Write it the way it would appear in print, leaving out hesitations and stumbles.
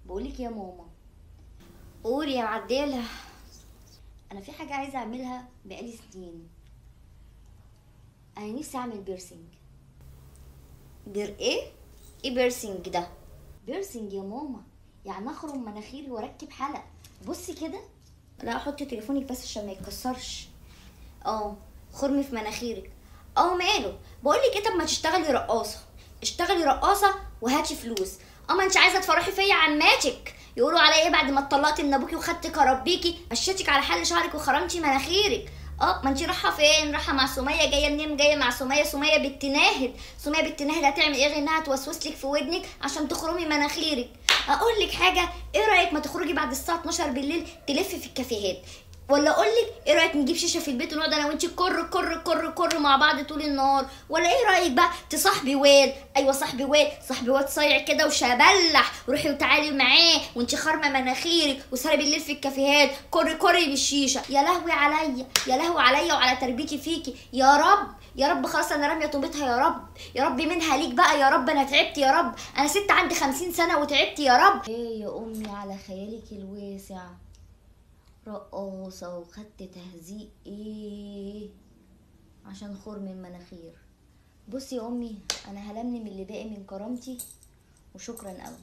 بقولك يا ماما. قولي يا معدله. انا في حاجة عايزه اعملها بقالي سنين. انا نفسي اعمل piercing. بير ايه؟ ايه piercing ده؟ piercing يا ماما، يعني اخرم مناخيري واركب حلق. بصي كده. لا حطي تليفونك بس عشان ما يتكسرش. خرمي في مناخيرك. ماله؟ بقولك ايه، طب ما تشتغلي رقاصه. اشتغلي رقاصه وهاتي فلوس. ما انت عايزه تفرحي فيا عماتك، يقولوا عليا ايه بعد ما اتطلقتي من ابوكي وخدت كربيكي، مشيتك على حل شعرك وخرمتي مناخيرك. ما انت رايحة فين؟ رايحة مع سميه. جاية منين؟ جاية مع سميه. سميه بنت ناهد. سميه بنت ناهد هتعمل ايه غير انها توسوس لك في ودنك عشان تخرمي مناخيرك؟ اقول لك حاجة، ايه رايك ما تخرجي بعد الساعة 12 بالليل تلفي في الكافيهات؟ ولا اقول لك ايه رايك نجيب شيشة في البيت ونقعد انا وانتي كر كر كر كر مع بعض طول النهار؟ ولا ايه رايك بقى تصاحبي واد؟ ايوه صاحبي واد، صاحبي واد صايع كده وشبلح، روحي وتعالي معاه وانتي خارمه مناخيرك وسهري بالليل في الكافيهات كر كر بالشيشه. يا لهوي عليا، يا لهوي عليا وعلى تربيتي فيكي. يا رب يا رب، خلاص انا راميه طوبتها يا رب، يا رب منها ليك بقى يا رب. انا تعبت يا رب، انا ست عندي 50 سنة وتعبت يا رب. ايه يا امي على خيالك الواسع، رقاصة وخدت تهزيق ايه عشان خرم المناخير. بصي يا امي، انا هلملم اللي باقي من كرامتي، وشكرا قوي.